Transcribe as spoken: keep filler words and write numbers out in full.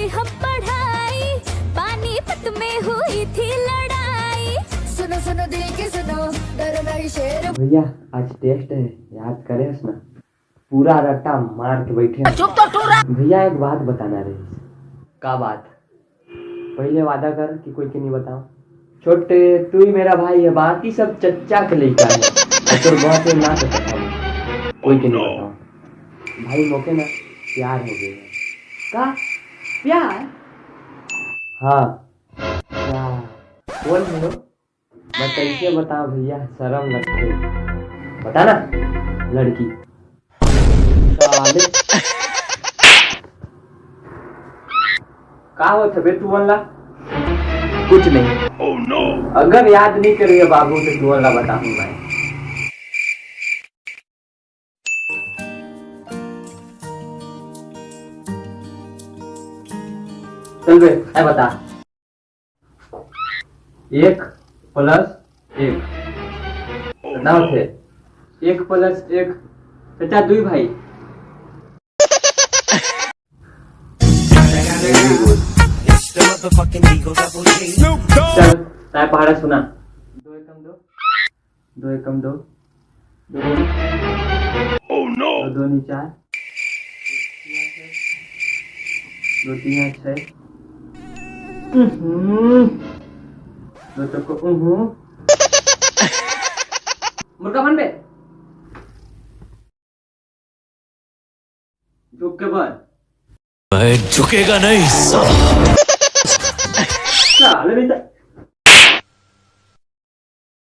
हम पढ़ाई, पानीपत में हुई थी लड़ाई। सुनो सुनो दिल के सुनो, डरो नहीं शेर। भैया, आज टेस्ट है, याद करेस ना। पूरा रट्टा मार के बैठे हैं। चुप तो टूरा। भैया, एक बात बताना रहिस। का बात? पहले वादा कर कि कोई के नहीं बताओ। छोटे, तू ही मेरा भाई है, बाकी सब चच्चा के लइका है। और तोर बहुत में ना तो पता, कोई के नहीं बताओ। भाई, मोके ना प्यार हो गया है। का? प्यार? हाँ, प्यार। बोल हेलो। मैं कैसे बताऊं भैया, शर्म लगते। बता ना लड़की। साले। का होत बे तू मन ला? कुछ नहीं। अगर याद नहीं करिए बाबू, तो तू मन ला बताऊं मैं। चल बे, ऐ बता। एक प्लस एक ना होथे। एक प्लस एक, चचा, दुई भाई। चल, ताय पहाड़ा सुना। दो एकम दो, दो एकम दो, दो, दो दूनी चार, दो तीन छः, उहुं, दो चौको उहुं। मुर्गा बन बे। झुक के बन। मैं झुकेगा नहीं साला। साले, नहीं तो